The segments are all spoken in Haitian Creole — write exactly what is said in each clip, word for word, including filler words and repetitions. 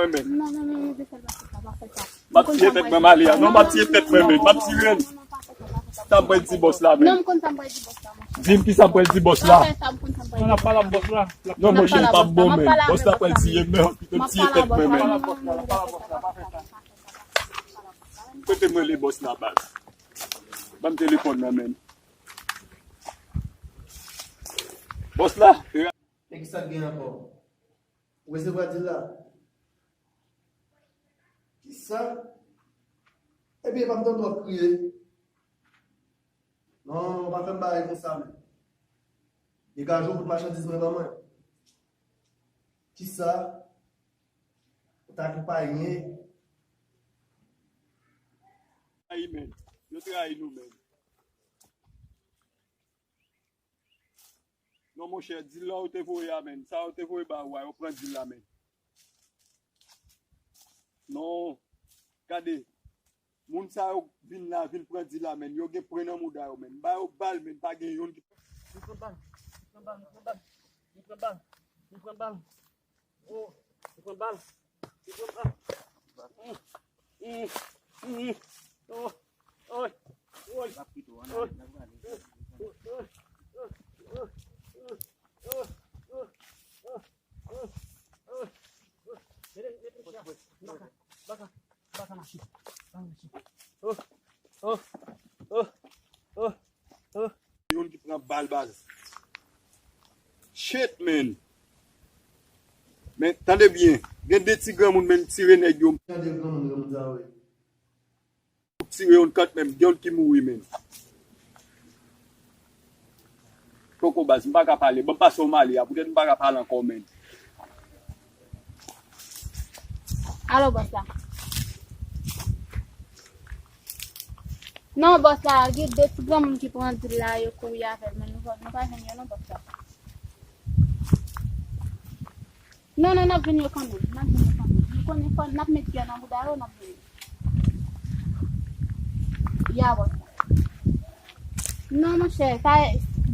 renmen. Non, non, non, non, pa fè sa, pa fè sa. M ap tiye tèt mwen, Malia. Non, m ap tiye tèt mwen, men. M ap tiye l. Sa m pral di bòs la, men. Non, m konn sa m pral di bòs la, monchè. Di m ki sa m pral di bòs la. Pa fè sa, m konn sa m pral di bòs la. Non, monchè, li p ap bon, men. Bòs la pral tiye m, men. M ap tiye tèt mwen, men. Kote m rele bòs la, baz? Ban m telefòn nan, men. Bòs la. E kisa k gen ankò? Ou resevwa dil la? Kisa? Ebyen, pa m tande w ap kriye. Non, pa fè m bagay konsa, men. Degaje w, kot machandiz mwen ban mwen. Kisa? Ou ta konpaye. Trayi, men. Yo trayi nou, men. Non, monchè, dil la ou te voye a, men. Sa yo te voye ba ou a, yo pran dil la, men. Non. Gade. Moun sa yo vin la, vin pran dil la, men. Yo gen pwen nan mouda yo, men. Ba yo bal, men. Pa gen youn ki. Nou pran bal. Nou pran bal, nou pran bal. Nou pran bal. Nou pran bal. Oh, nou pran bal. Nou pran bal. Mm, mm, mm. Oh, oh, oh. Youn ki pran bal, baz. Shit, man. Men, tande byen. Gen de ti granmoun, men, tire nèg yo. Tande granmoun, granmoun sa, wi. Tire youn kant menm, gen youn ki mouri menm. Poko baz, m pa ka pale. Ban m pase w Mali a, poutèt m pa ka pale ankò menm. Alo, bòs la. Non, bòs la, gen de ti granmoun ki pran dil la, yo kouri avè l, men nou, nou pa jwenn yo non, bòs la. Non, non, n ap jwenn yo kanmenm. N ap jwenn yo kanmenm. Nou konnen fò n ap met pye nan bouda yo, n ap jwenn yo. Ya, bòs la. Non, monchè, sa,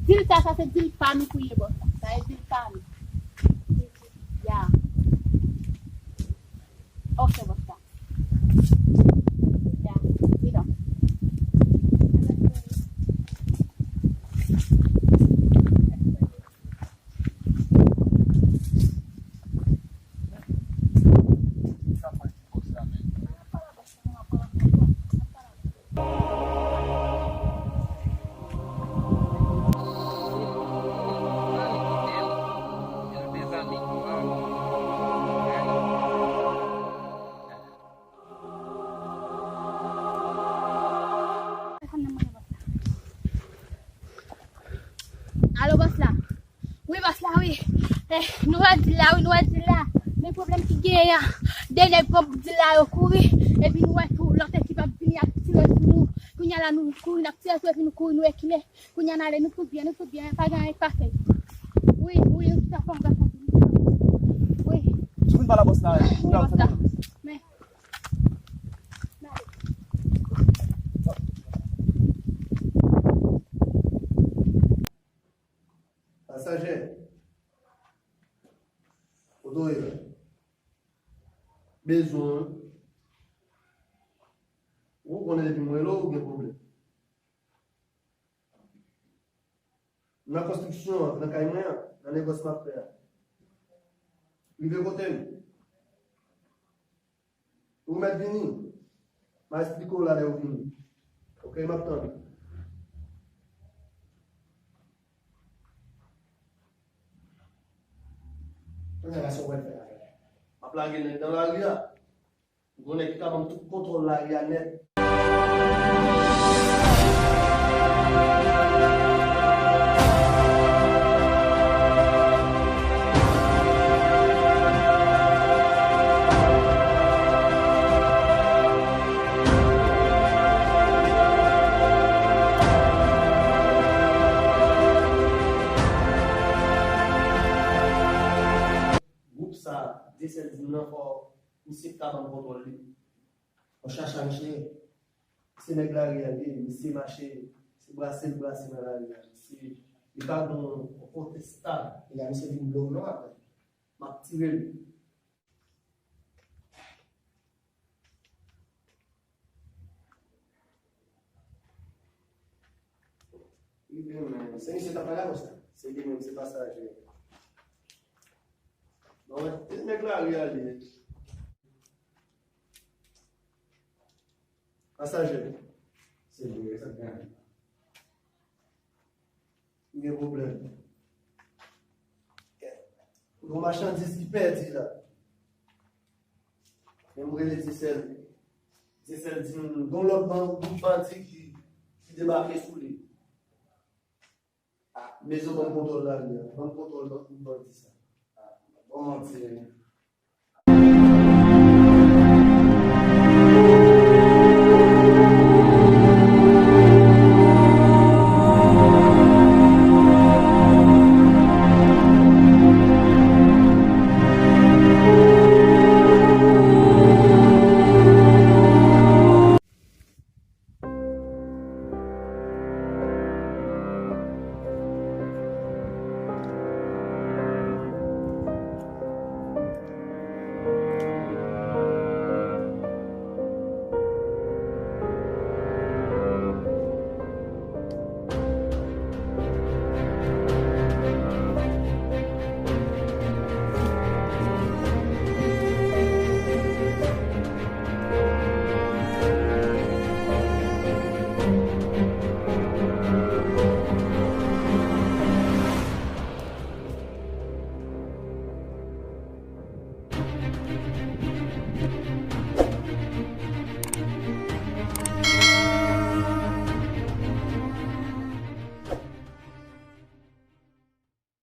dil sa, sa se dil pa nou pou ye, bòs la. Sa e dil pa nou. Ya. Ok, bòs la. Ya, di donk. Alo, bòs la. Wi, bòs la, wi. Eh, nou wè dil la, wi, nou wè dil la. Men pwoblèm ki genyen an, de nèg pran dil la, yo kouri. Epi nou wè tou, lòt ekip ap vini, ap tire sou nou. Kounye a la, nou kouri, n ap tire sou, epi nou kouri, nou rekile. Kounye a n ale, nou tout byen, nou tout byen, pa gen anyen k pase. Wi, wi, nou tout anfòm, gason. Wi. Ou vin pale a bòs la, wi. Wi, bòs la. Men. Pasajè. Kote w ye la? Bezwen. Ou konnen depi m rele w, ou gen pwoblèm. Nan konstriksyon an, nan kay mwen an, nan negòs m ap fè a. Rive kote m. Ou mèt vini. M a esplike w la lè ou vini. Ok, m ap tann ou. Kounye a la, sa w pral fè avè l? M ap lage nèg nan lari a. Gon nèg ki ka ban m tout kontwòl lari a nèt. Dyesèl di m nan fò misye ka ban m kontwòl li. Mwen chache misye. Se nèg lari a li ye, misye mache, se brase l brase nan lari a. Misye, li pa gon kote estab. E la misye vin blo m non apre. M ap tire l. Li menm, se misye k ap pale avè w sa. Se li menm, se pasaje. Bon, e nèg lari a li ye. Pasaje. Se vre, sa gen. M gen pwoblèm. Gon machandiz ki pèdi la. Men m rele Dyesèl. Dyesèl di m gon lòt ban-, gwoup bandi ki, ki debake sou li. Ah, Mezo, ban m kontwòl lari a. Ban m kontwòl ban-, gwoup bandi sa. Ah, bon, manti.